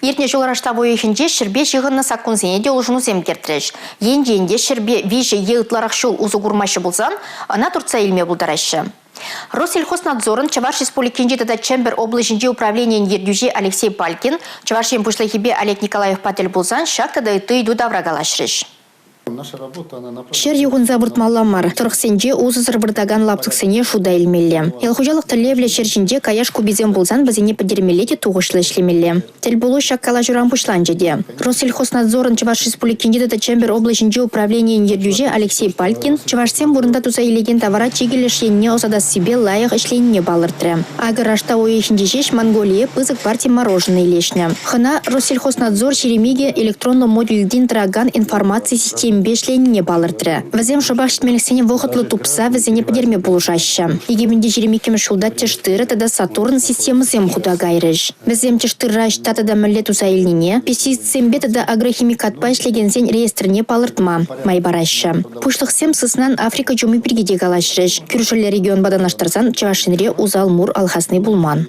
Иртнӗ ҫул раштав уйӑхӗнче ҫӗрпе ҫыхӑннӑ саккунсене те улшӑнусем кӗртрӗҫ. Енчен те ҫӗрпе 3 е ытларах ҫул усӑ курмаҫҫӗ пулсан, ӑна туртса илме пултараҫҫӗ. Россельхознадзорӑн Чӑваш Республикинчи тата Чӗмпӗр облаҫӗнчи управленийӗн ертӳҫи Алексей Палькин Чӑваш Ен Пуҫлӑхӗпе Олег Николаевпа тӗл пулсан ҫак тата ытти ыйту тавра калаҫрӗҫ. Ҫӗр юхӑнса выртмалла мар, тӑрӑхсенче усӑсӑр выртакан лаптӑксене шута илмелле. Ял хуҫалӑх тӗллевлӗ ҫӗр ҫинче каяш куписем пулсан вӗсене пӗтермелле те тухӑҫлӑ ӗҫлемелле. Тӗлпулу ҫак калаҫуран пуҫланчӗ те. Россельхознадзорӑн Чӑваш Республикинчи тата Чӗмпӗр облаҫӗнчи управленийӗн ертӳҫи Алексей Палькин чӑвашсем вырӑнта туса илекен тавара чикӗ леш енне ӑсатассипе лайӑх ӗҫленине палӑртрӗ. Акӑ раштав уйӑхӗнче ҫеҫ Монголие пысӑк парти мороженӑй леҫнӗ. Хӑна Россельхознадзор 22 электронлӑ модультен тӑракан информаци системипе ӗҫленине палӑртрӗ. Вӗсем шӑпах ҫитменлӗхсене вӑхӑтлӑ тупса вӗсене пӗтерме пулӑшаҫҫӗ. 2022 ҫулта тӗш тырӑ тата Сатурн системӑсем хута кайрӗҫ. Вӗсем тӗш тырра ӑҫта тата мӗнле туса илнине, пестицидсемпе тата агрохимикатпа ӗҫлекенсен реестрне палӑртма май параҫҫӗ. Пуҫлӑхсем сыснан Африка чуми пирки те калаҫрӗҫ. Кӳршӗллӗ регионпа танлаштарсан Чӑваш Енре усал мур алхасни пулман.